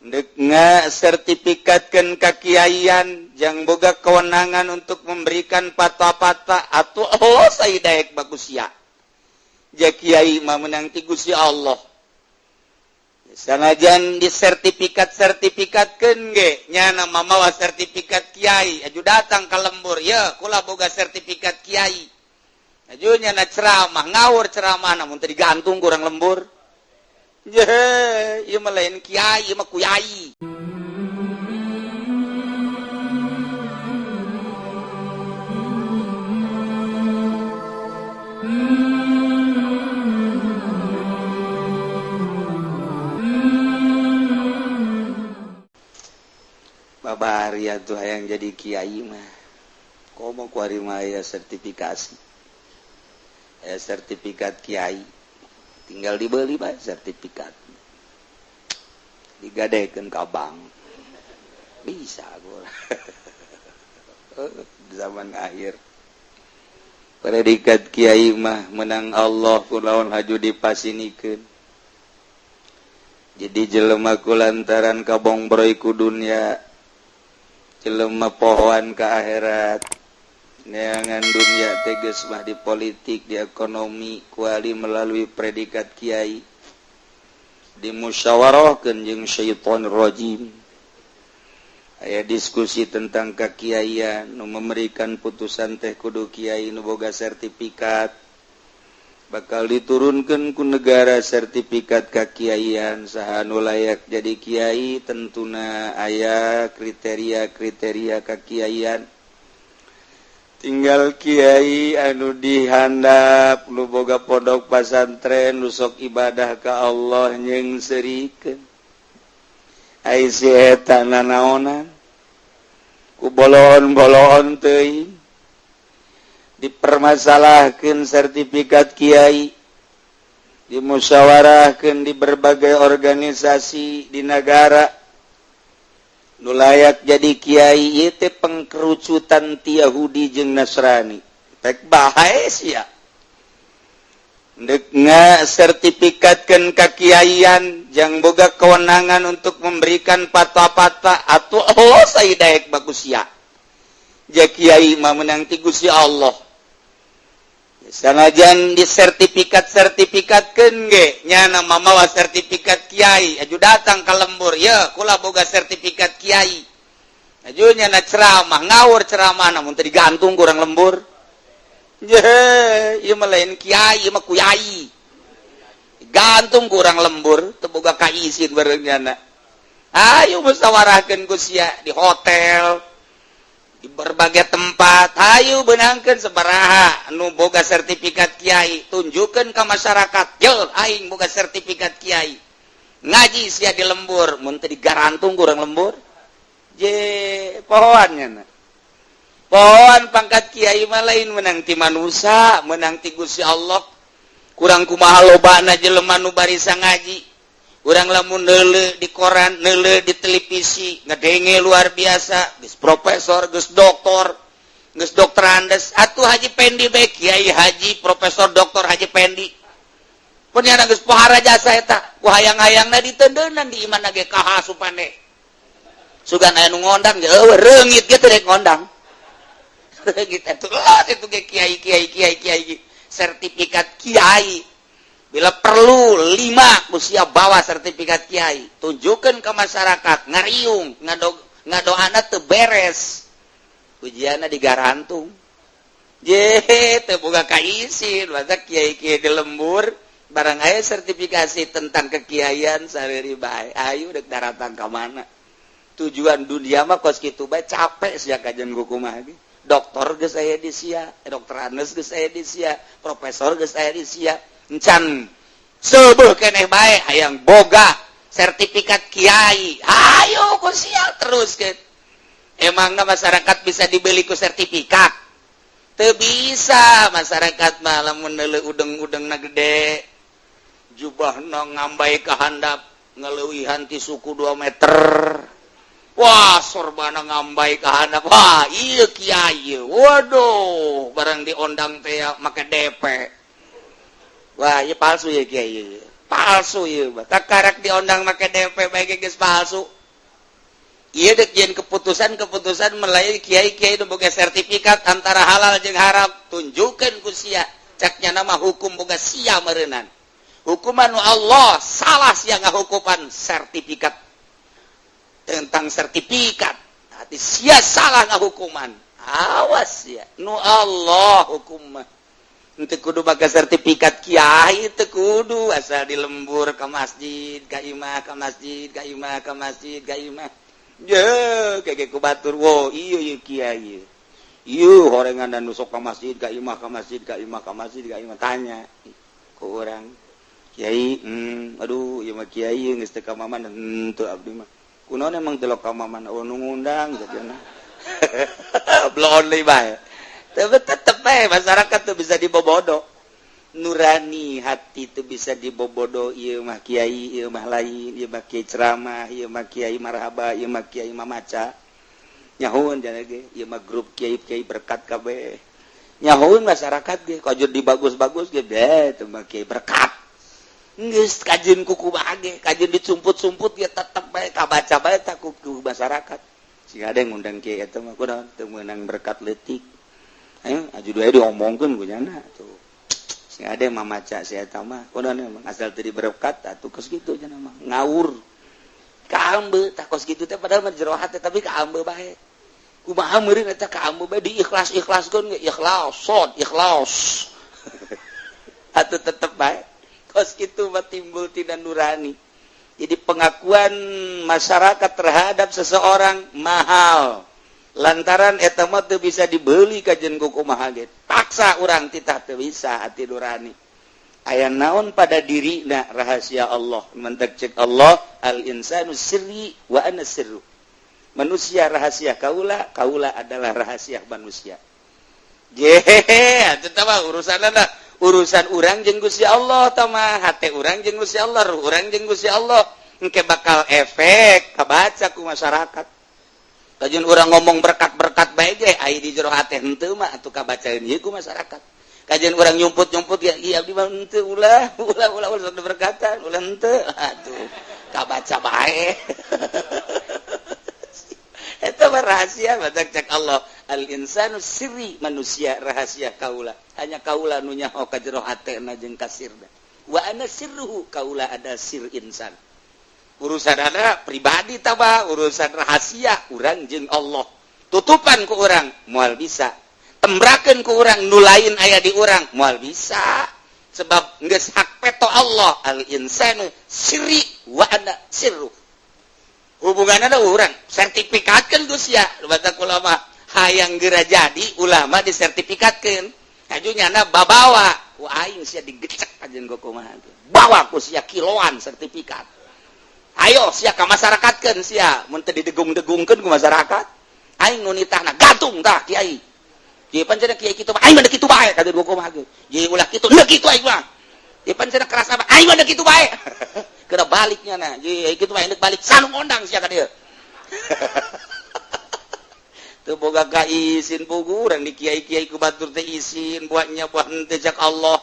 Ndek nga sertifikatkan kakiaian yang boga kewenangan untuk memberikan fatwa-fatwa atau oh saya daek bagus ya. Ja kiai mah menang ti Gusti Allah. Sanajan disertifikat sertifikatkeun ge nyana mamawa sertifikat kiai aju datang ka lembur, ya kula boga sertifikat kiai. Aju nyana ceramah ngawur ceramah, namun teu digantung kurang lembur. Je, ieu mah lain kiai, ieu mah kuyai. Babari atuh hayang jadi kiai mah. Komo kuari mah aya sertifikasi. Aya sertifikat kiai. Tinggal dibeli bae sertifikat. Digadekeun ka bank. Bisa gua. Zaman akhir. Predikat kiai mah menang Allah kulawan haju dipasinikeun. Jadi jelema ku lantaran kabongbroy ku dunya, jelema pohoan ke akhirat, neangan dunia teges mah di politik, di ekonomi, kuali melalui predikat kiai, dimusyawarahkeun jeung syaitonir rajim. Aya diskusi tentang kekiaian, nu memberikan putusan teh kudu kiai nu boga sertifikat. Bakal diturunkan ku negara sertifikat kakiaian, saha nu layak jadi kiai tentuna aya kriteria-kriteria kakiaian. Tinggal kiai anu dihandap nu boga pondok pasantren nu sok ibadah ka Allah nyeungseurikeun. Ai si eta nanaonan ku boloon-boloon teuing dipermasalahkan sertifikat kiai, dimusyawarahkan di berbagai organisasi di negara. Nu layak jadi kiai ieu teh pengkerucutan ti Yahudi jeung Nasrani. Pek bae sia. Ndek nga sertifikatkeun kakiaian jang boga kewenangan untuk memberikan fatwa-fatwa atau oh saya daek bagus ya. Ja kiai mah menang ti Gusti Allah. Sanajan disertifikat sertifikatkeun ge nyana mamawa sertifikat kiai aju datang ka lembur, ya kula boga sertifikat kiai. Aju nyana ceramah ngawur ceramah, namun teu digantung kurang lembur. Je, ieu mah lain kiai, ieu mah kuyai. Gantung kurang lembur teu boga kaisin bareng nyana. Ayo musyawarahkeun ku sia di hotel, di berbagai tempat, ayo benangkan sebaraha nu boga sertifikat kiai, tunjukkan ke masyarakat, yo aing boga sertifikat kiai. Ngaji sia di lembur mun teu digarantung kurang lembur. Je pohoannya na. Pohoan pangkat kiai mah lain menang ti manusia, menang ti Gusti Allah. Kurang kumaha lobana jelema nu barisa ngaji. Urang lamun neuleuh di koran, neuleuh di televisi, ngedenge luar biasa, geus profesor, geus doktor, geus doktorandes, atuh Haji Pendi bae, Kiai Haji Profesor Doktor Haji Pendi. Pun nyana geus pohara jasa eta, ku hayang-hayangna diteundeunan di imahna ge kaha supane. Sugan aya nu ngondang ge eueuh reungit ge teu rek ngondang. Reungit atuh itu ge kiai kiai kiai kiai sertifikat kiai. Bila perlu 5 usia bawa sertifikat kiai, tunjukkan ke masyarakat, ngariung, ngado ngadoana teu beres. Ujianna digarantung. Je teu boga kaisin, masa kiai-kiai di lembur barang aya sertifikasi tentang kekiaian sareri bae. Ayo dek daratang ka mana? Tujuan dunia mah kos kitu bae, capek sia kajian kumaha ge. Doktor geus aya di sia, dokter Anes geus aya di sia, profesor geus aya di sia. Encan seubeuh keneh bae hayang boga sertifikat kiai. Ayo ku sia terus ke. Emangna masyarakat bisa dibeli ku sertifikat? Teu bisa. Masyarakat mah lamun neuleuh udeng-udengna gede, jubahna ngambai ka handap ngaleuwihan ti suku 2 meter. Wah, sorbana ngambai ka handap. Wah, ieu kiai. Waduh, barang diondang teh make DP. Wah, ieu palsu ya kiai. Palsu ieu mah. Kakarak diondang make DP bae geus palsu. Ieu dek jieun keputusan-keputusan melalui kiai-kiai nu boga sertifikat antara halal jeung haram, tunjukkeun ku sia. Caknya nama hukum boga sia meureunan. Hukuman nu Allah salah sia ngahukuman sertifikat tentang sertifikat. Hati sia salah ngahukuman. Awas ya, nu Allah hukum mah. Henteu kudu make sertifikat kiai, teu kudu, asal di lembur ke masjid, ka imah, ka masjid, ka imah, ka masjid, ka imah. Je, kayak ku batur, wo, iya iya kiai. Iya, horengan dan nusok ka masjid, ka imah, ka masjid, ka imah, ka masjid, ka imah, tanya ku urang. Kiai, aduh, ieu mah kiai geus teu ka mamana, henteu abdi mah. Kunaon emang teu ka mamana? Oh, nu ngundang cenah. Bloon deui bae. Tapi tetep bae masyarakat tuh bisa dibobodo. Nurani hati tuh bisa dibobodo, ieu mah kiai, ieu mah lain, ieu mah kiai ceramah, ieu mah kiai marhaba, ieu mah kiai mamaca. Nyahoeun ge, ieu mah grup kiai-kiai berkat kabeh. Nyahoeun masyarakat ge, kajur dibagus-bagus ge, deh teu mah kiai berkat. Geus kajeun kuku ge, kajeun dicumput-sumput ge tetep bae kabaca bae tak ku masyarakat. Sing ada yang ngundang kiai eta mah kunaon teu meunang berkat leutik. Ayo aju dua diomongkeun ku nyana tuh. Sing ada yang mamaca si eta mah kunaon emang asal teu diberkat atuh kos kitu cenah mah ngawur. Kaambe tah kos kitu teh padahal mah jero hate tapi kaambe bae. Kumaha meureun eta kaambe bae diikhlas-ikhlaskeun ge ikhlas, sod ikhlas. Atuh tetep bae kos kitu mah timbul tina nurani. Jadi pengakuan masyarakat terhadap seseorang mahal. Lantaran eta mah teu bisa dibeli kajeun ku kumaha ge. Paksa urang titah teu bisa hati nurani. Aya naon pada dirina rahasia Allah. Mentek cek Allah al insanu sirri wa ana sirru. Manusia rahasia kaula, kaula adalah rahasia manusia. Jehehe, atuh mah urusanna urusan urang jeung Gusti Allah tah mah, hate urang jeung Gusti Allah, ruh urang jeung Gusti Allah. Engke bakal efek kabaca ku masyarakat. Kajeun urang ngomong berkat-berkat bae ge ai di jero hate henteu mah atuh kabacaeun ieu ku masyarakat. Kajeun urang nyumput-nyumput ya, iya abdi mah henteu, ulah ulah ulah ulah sok diberkatan, ulah henteu atuh kabaca bae. Eta mah rahasia badak cek Allah al insanu sirri, manusia rahasia kaula, hanya kaula nu nyaho ka jero hatena jeung kasirna. Wa ana sirruhu, kaula ada sir insan. Urusan ada pribadi taba urusan rahasia urang jeung Allah, tutupan ku urang moal bisa, tembrakeun ku urang nu lain aya di urang moal bisa, sebab geus hak peto Allah al insanu sirri wa ana sirru. Hubungan ada urang sertifikatkan Gus ya, batak ulama hayang geura jadi ulama disertifikatkeun aju nyana babawa ku aing sia digecek aja kumaha, bawa ku sia kiloan sertifikat, ayo sia ka masyarakatkeun sia, mun teu didegung-degungkeun ku masyarakat aing nu nitahna gantung tah kiai. Kiai pan cenah kiai kitu mah aing mah kitu bae kata dua kumaha ge. Ye ulah kitu, henteu kitu aing mah. Ye pan cenah keras apa aing mah kitu bae. Kena baliknya nah, ye kitu mah balik salung ondang sia ka dieu. Teu boga ka isin pugu urang di kiai-kiai ku batur teh isin buatnya buah henteu cak Allah.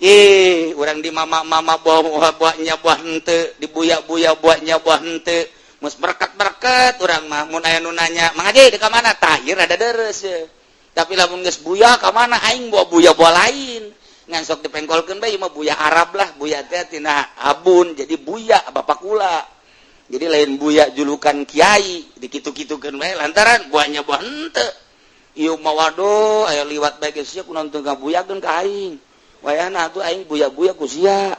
Ih, urang di mama-mama buah buahnya buah henteu, di buya-buya buahnya buah henteu. Mus berkat-berkat urang mah mun aya nu nanya, "Mang Haji di ka mana?" Tah, ieu rada deres ye. Tapi lamun geus buya ka mana aing bawa buya buah lain. Ngan sok dipengkolkeun bae mah buya Arab lah, buya teh tina abun jadi buya bapak kula. Jadi lain buya julukan kiai, dikitu-kitukeun bae lantaran buahnya buah henteu. Ieu mah waduh aya liwat bae geus sia kunaon teu ngabuyakeun ka aing. Wayahna atuh aing buya-buya ku sia.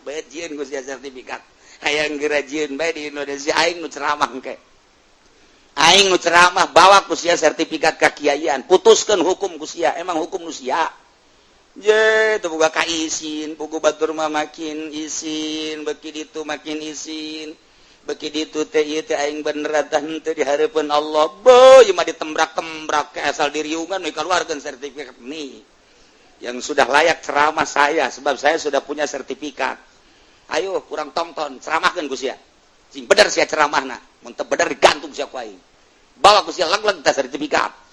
Bae jieun ku sia sertifikat. Hayang geura jieun bae di Indonesia aing nu ceramah engke. Aing nu ceramah bawa ku sia sertifikat kakiaian, putuskeun hukum ku sia, emang hukum nu sia. Je, teu boga ka isin, pugu batur mah makin isin, beki ditu makin isin. Beki ditu teh ieu teh aing bener tah henteu di hareupeun Allah. Bo, ieu mah ditembrak-tembrak ke asal diriungan we kaluarkeun sertifikat nih. Yang sudah layak ceramah saya sebab saya sudah punya sertifikat. Ayo kurang tonton, ceramahkeun ku sia. Sing bener sia ceramahna, mun teu bener digantung sia ku aing. Bawa ku sia leg-leg tah sertifikat.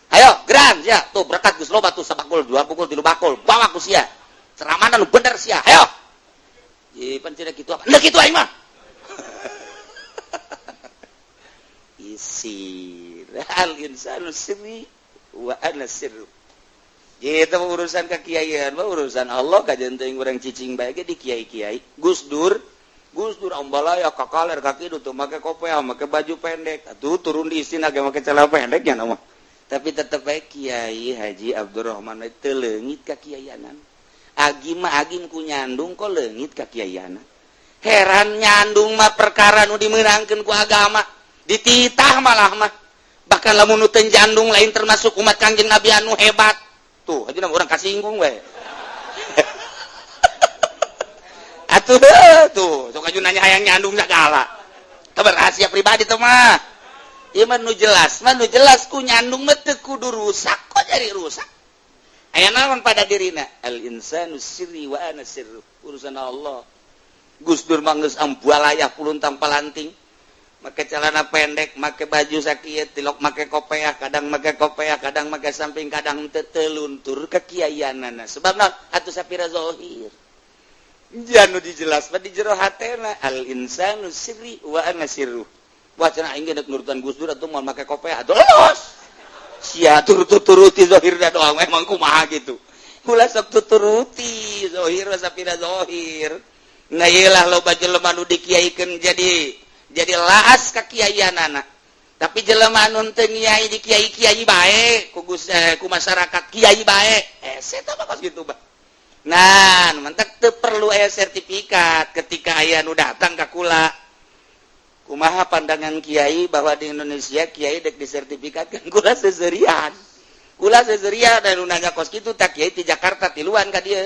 Ayo, geran sia. Tuh berkat geus loba tuh sabakul, dua pukul, tilu bakul. Bawa ku sia. Ceramahna nu bener sia. Ayo. Pan cenah kitu apa? Nah kitu aing mah. Isir al insanu sirri wa ana sirru. Gitu urusan kekiaian mah urusan Allah kajian teuing urang cicing bae ge di kiai-kiai. Gus Dur, Gus Dur ambalaya kakaler kaki tuh make kopiah, make baju pendek. Atuh turun di istina ge make celana pendek nya mah. Tapi tetep bae Kiai Haji Abdurrahman teu leungit ka kiaianan. Agim mah agim ku nyandung kok leungit ka kiaianan. Heran nyandung mah perkara nu dimeunangkeun ku agama, dititah malah mah. Bahkan lamun nu teu jandung lain termasuk umat Kangjeng Nabi anu hebat. Tuh, aja orang kasinggung we. Atuh tuh, sok aju nanya hayang nyandung segala. Kabar rahasia pribadi tuh mah. Ieu mah nu jelas, mah nu jelas ku nyandung mah teu kudu rusak, kok jadi rusak. Aya naon pada dirina? Al insanu sirri wa ana sirru. Urusan Allah. Gus Dur mah geus ambualayah puluntang palanting. Make celana pendek, make baju sakieu, tilok make kopeah, kadang make kopeah, kadang make samping, kadang teu teluntur kekiaianana. Sebab naon? Atuh sapira zahir. Janu dijelas mah di jero hatena al insanu sirri wa ana sirru. Wah cenah aing ge deuk nurutan Gus Dur atuh moal make kopeah. Atuh los. Sia turut-turuti zahirna doang emang kumaha gitu. Ulah sok tuturuti zahir sapira zahir. Nah ieu lah loba jelema nu dikiaikeun jadi laas ka kiaianana. Tapi jelema anu teu kiai di kiai-kiai bae ku Gus ku masyarakat kiai bae. Eta mah kos kitu bah. Nah, mantak teu perlu aya sertifikat ketika aya nu datang ka kula. Kumaha pandangan kiai bahwa di Indonesia kiai dek disertifikatkan kula seserian. Kula seserian dan nu nanya kos kitu tak kiai di Jakarta tiluan ka dieu.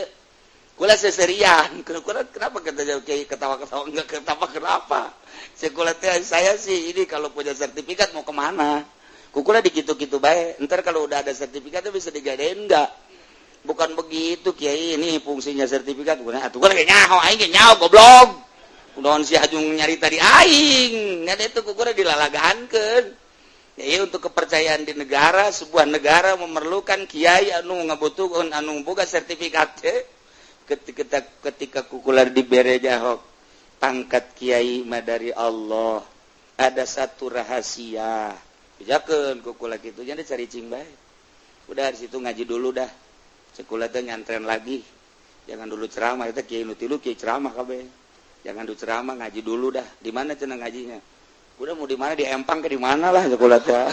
Kula seserian. Kenapa kata kiai ketawa-ketawa enggak ketawa kenapa? Sekolah teh saya sih ini kalau punya sertifikat mau kemana? Kukula dikitu-kitu bae. Ntar kalau udah ada sertifikatnya bisa digadein enggak? Bukan begitu kiai, ini fungsinya sertifikat. Bukan atuh kula ge nyaho aing ge nyaho goblok. Kunaon si hajung nyari tadi aing. Nya itu kukula dilalagaankeun. Ya untuk kepercayaan di negara, sebuah negara memerlukan kiai anu ngabutuhkeun anu boga sertifikat teh. Ketika kukula dibere jahok pangkat kiai mah dari Allah, ada satu rahasia bejakeun kukula kitu nya cari cing bae. Udah di situ ngaji dulu dah, sekolah teh nyantren lagi, jangan dulu ceramah. Itu kiai nu tilu kiai ceramah kabeh, jangan dulu ceramah, ngaji dulu dah. Di mana cenah ngajinya? Udah mau di mana, di Empang ke di mana lah sekolah teh.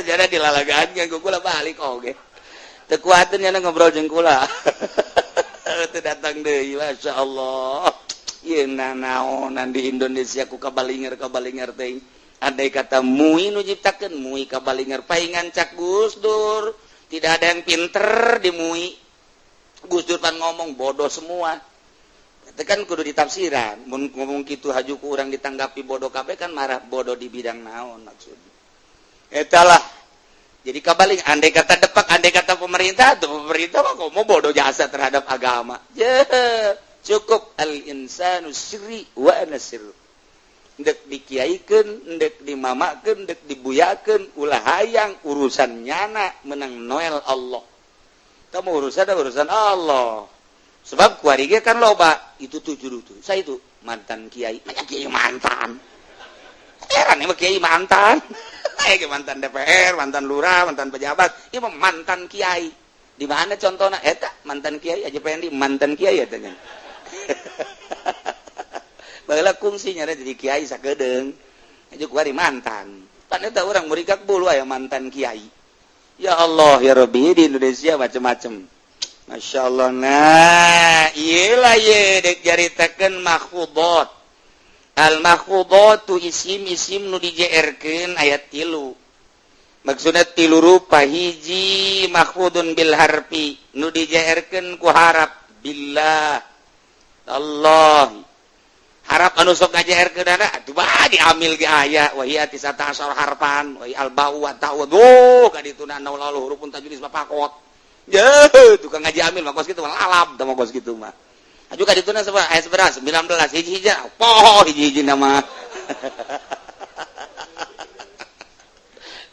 Jadi dilalagaan kan kukula balik oge teu kuateun nya ngobrol jeung kula. Teu datang deui. Masya Allah. Ieu nanaonan di Indonesia ku kabalinger-kabalinger teh. Andai kata MUI nu nyiptakeun MUI kabalinger paingan cak Gus Dur. Tidak ada yang pinter di MUI. Gus Dur pan ngomong bodoh semua. Itu kan kudu ditafsiran. Mun ngomong kitu haju ku urang ditanggapi bodoh kabeh kan marah, bodoh di bidang naon maksudnya. Eta lah. Jadi kabaling andai kata depak, andai kata pemerintah tuh pemerintah mah komo bodoh jasa terhadap agama. Je, cukup al insanu sirri wa ana sirru. Ndek dikiaikeun, ndek dimamakeun, ndek dibuyakeun, ulah hayang urusan nyana menang Noel Allah. Kamu urusan urusan Allah. Sebab kuari ge kan loba itu tujuh tuh. Saya itu mantan kiai, banyak kiai mantan. Heran emang kiai mantan. Mantan DPR, mantan lurah, mantan pejabat, ieu mah mantan kiai. Di mana contohna eta mantan kiai aja pengen di mantan kiai eta nya. Baheula kungsinya jadi kiai sakedeung. Aja kuari mantan. Pan eta urang murikak bulu aya mantan kiai. Ya Allah ya Rabbi, di Indonesia macem-macem. Masya Allah. Nah, ieu lah ye dek jaritakeun mahfudot. Al mahfudatu isim-isim nu dijeerkeun ayat 3. Maksudna tilu rupa, hiji mahfudun bil harfi nu dijeerkeun ku harap billah Allah. Harap anu sok ngajeerkeun atuh bah diambil ge aya wa hiya tisata asyara harfan wa al ba'u wa ta'u duh ka dituna lalu hurufun tajwid bapakot. Ye tukang ngaji amil mah kos kitu mah lalap tah mah kos kitu mah. Aju ka dituna sabaraha aya sabaraha 19 hiji-hiji poho hiji-hiji nama.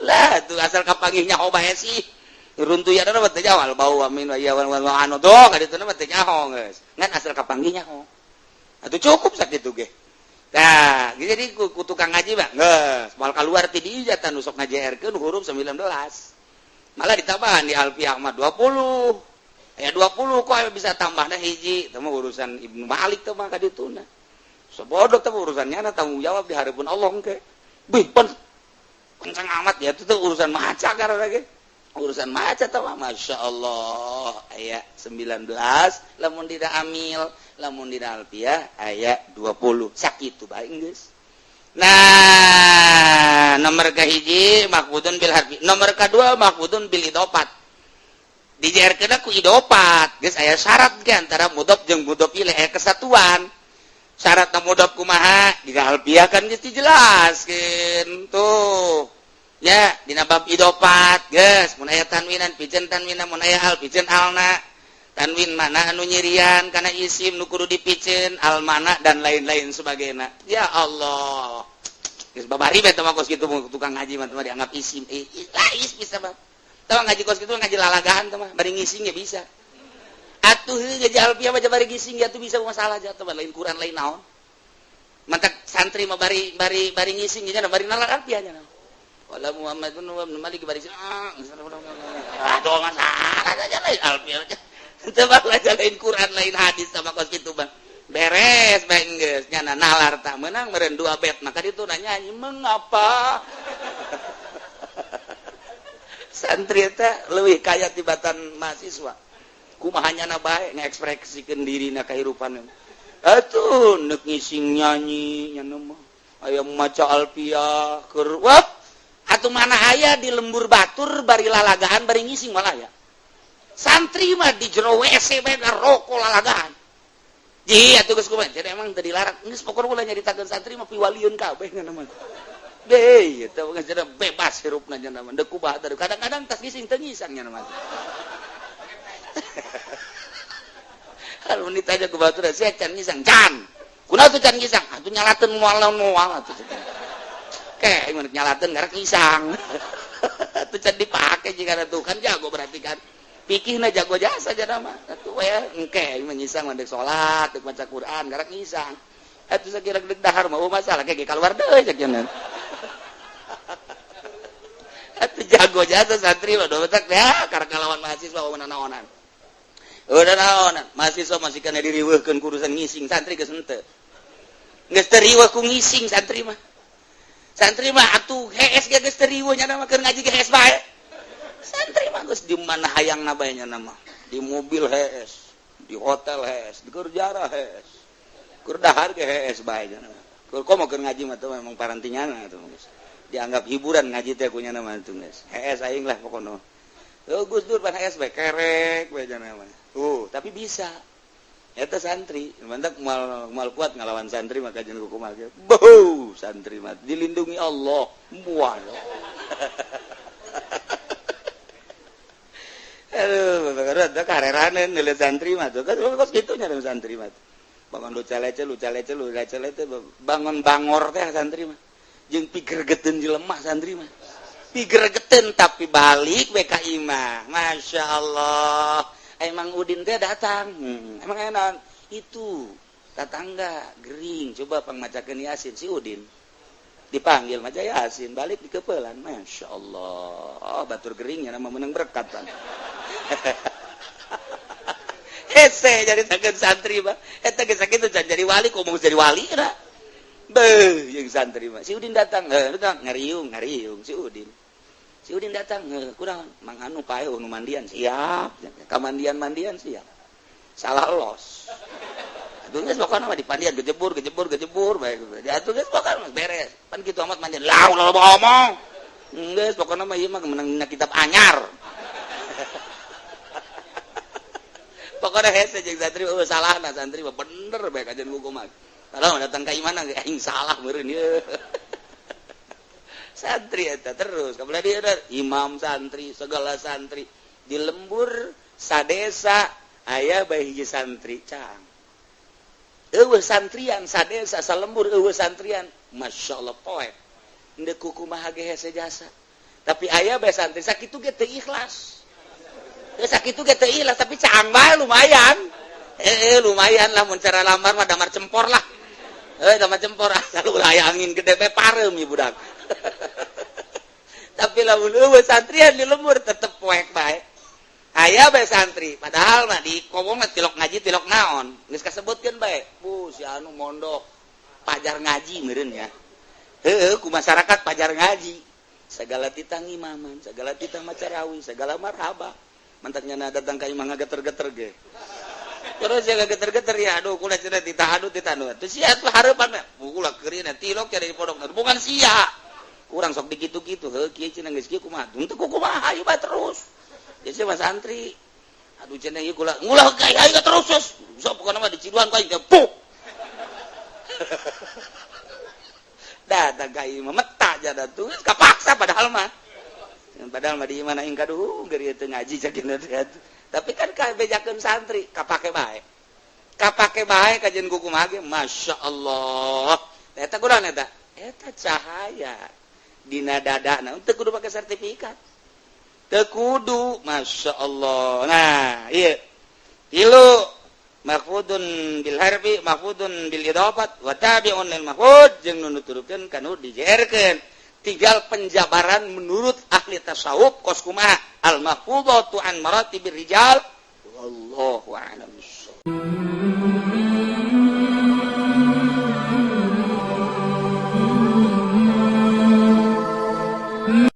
Lah tuh asal kapanggihnya nyaho bae sih. Runtuyan mah teu jawal bau amin wa ya wa anu doh ka dituna mah teu nyaho geus. Ngan asal kapanggih nyaho. Atuh cukup sakitu ge. Nah, jadi ku tukang ngaji mah geus moal kaluar ti dieu tah nu sok ngajeerkeun huruf 19. Malah ditambahan di Alfiah mah 20. Aya 20 kok bisa tambahna hiji, teh mah urusan Ibnu Malik teh mah ka dituna. Sebodoh teh urusannya na tanggung jawab di hareupeun Allah engke. Bih, pon kencang amat ya itu tuh urusan maca karena lagi. Urusan maca teh mah Masya Allah aya 19 lamun dina amil, lamun dina alfiah aya 20 sakitu bae geus. Nah, nomor kahiji mahfudun bil harfi, nomor kedua mahfudun bil idofat. Dijeerkeun ku idofat geus aya syarat ge antara mudhof jeung mudhof ilaih aya kesatuan. Syarat mudhof kumaha dina alfiah kan geus dijelaskeun tuh. Ya, dina bab idofat geus mun aya tanwinan piceun tanwinna, mun aya al piceun alna. Tanwin mana anu nyirian kana isim nu kudu dipiceun, al mana dan lain-lain sebagainya. Ya Allah. Geus babari bae teh mah kos kitu tukang ngaji mah dianggap isim. Lais bisa mah. Tah ngaji kos kitu ngaji lalagahan teh mah bari ngising ya bisa. Atuh ngaji alfiah mah bari ngising ya tuh bisa masalah jatuh lain Quran lain naon. Mantak santri mah bari bari bari ngising nya bari nalar alfiah nya. Wala Muhammad bin Malik bari ah aduh masalah saja lain alfiah. Teu belajar lain Quran lain hadis sama kos kitu bang. Beres bae geus nyana nalar tak meunang meureun dua bet maka ditu nanya mengapa santri teh leuwih kaya tibatan mahasiswa. Kumaha nyana bae ngekspresikeun dirina kahirupan. Atuh neuk ngising nyanyi nya mah aya maca alfiah keur wah atuh mana aya di lembur batur bari lalagaan bari ngising malah ya. Santri mah di jero WC bae rokok lalagaan. Ji atuh geus kumaha jadi emang teu dilarang geus pokona ulah nyaritakeun santri mah piwalieun kabeh nya mah. Deh, eta mah geus bebas hirupna nya mah. Deuk kumaha kadang-kadang tas ngising teu ngisang nya mah. Kalau ditanya ke batur sia can ngisang can. Kunaon tuh can ngisang? Atuh nyalateun moal-moal atuh. Kayak mun nyalateun ngarak ngisang. Atuh can dipake jika tuh kan jago berarti kan. Pikihna jago jasa jana mah. Atuh we engke mah ngisang mah deuk salat, deuk maca Quran ngarak ngisang. Atuh sakira deuk dahar mah masalah kayak keluar deui cek cenah. Atuh jago jasa santri mah dotak ya karek ngalawan mahasiswa naonan. Udah naonan, mahasiswa masih kena diriweuhkeun ku urusan ngising, santri geus henteu. Geus teu riweuh ku ngising santri mah. Santri mah atuh hees ge geus teu riweuh nya mah keur ngaji ge hees bae. Santri mah geus di mana hayangna bae nya mah. Di mobil hees, di hotel hees, di kerjara hees. Keur dahar ge hees bae nya mah. Keur komo keur ngaji mah tuh memang parantingana tuh geus. Dianggap hiburan ngaji teh kunya mah tuh geus. Hees aing lah pokona. Oh, Gus Dur pan hees bae kerek bae nya mah. Tuh, tapi bisa. Eta santri, mantap mal mal kuat ngalawan santri maka jeung kumaha ge. Beuh, santri mah dilindungi Allah. Mual. Aduh, bapak kareraneun nilai santri mah tuh kan kos kitu nya santri mah. Bangun lu calece, lu calece, lu calece, bangun bangor teh santri mah. Jeung pigergeteun jelema santri mah. Pigergeteun tapi balik we ka imah. Masya Allah. Emang Udin teh datang. Emang enak itu tetangga gering coba pangmacakeun Yasin si Udin. Dipanggil maca Yasin balik di kepelan. Masya Allah. Batur geringnya nama menang berkat pan. Hese jadi sakeun santri mah. Eta geus sakitu can jadi wali komo jadi wali da. Beuh jeung santri mah. Si Udin datang, datang ngariung ngariung si Udin. Si Udin datang, kurang Mang Anu pae nu mandian siap. Kamandian-mandian siap. Salah los. Atuh geus pokona mah dipandian gejebur gejebur gejebur bae. Atuh geus pokona mah beres. Pan kitu amat mandian. Lah ulah loba omong. Geus pokona mah ieu mah menang dina kitab anyar. Pokona hese jeung santri eueuh salahna santri mah bener bae kajian hukum mah. Kalau datang ka imana ge aing salah meureun ieu. Santri eta terus kemudian dia imam santri segala santri di lembur sadesa aya bae hiji santri cang. Eueuh santrian sadesa salembur eueuh santrian Masya Allah poek ndek kumaha ge hese jasa. Tapi aya bae santri sakitu ge teu ikhlas. Teu sakitu ge teu ikhlas tapi caang bae lumayan. Lumayan lah mun cara lamar mah, damar cempor lah, damar cempor, asal ulah aya angin gede pe pareum ieu budak. Tapi lamun euweuh santrian di lembur, tetep poek bae, aya bae santri. Padahal mah di kobong mah tilok ngaji, tilok naon, geus kasebutkeun bae, "Bu, si anu mondok, pajar ngaji meureun ya." Heueuh, ku masyarakat pajar ngaji, segala titah ngimaman, segala titah macarawi, segala marhaba. Mantaknya datang ka imah ngageter-geter ge, terus ya geter-geter ya, "Aduh, kula cenah titah, aduh, titah anu." Terus sia tuh harapan kula keurina tilok cari di pondok, bukan sia kurang sok dikitu-kitu. Heuh, kieu cenah, geus kieu kumaha teu kumaha, ayo bae terus. Jadi mah santri, "Aduh," cenah, "ieu kula ngulah kai, ayo terus." Terus sok pokona mah diciduan ku aing puk datang ka imah meta jada tuh kapaksa. Padahal mah di mana aing kaduh geus teu ngaji cakeun. Tapi kan kabejakeun santri, kapake bae, kapake bae kajian kumaha ge. Masya Allah, eta kurang, eta eta cahaya dina dadana, teu kudu pakai sertifikat, teu kudu. Masya Allah. Nah, iya, tilu: mahfudun bil harfi, mahfudun bil idafat, wa tabi'un lil mahfud, jeung nu nuturkeun kanu dijerkeun. Tinggal penjabaran menurut ahli tasawuf kos kumaha al mahfudatu an maratibir rijal, wallahu a'lam.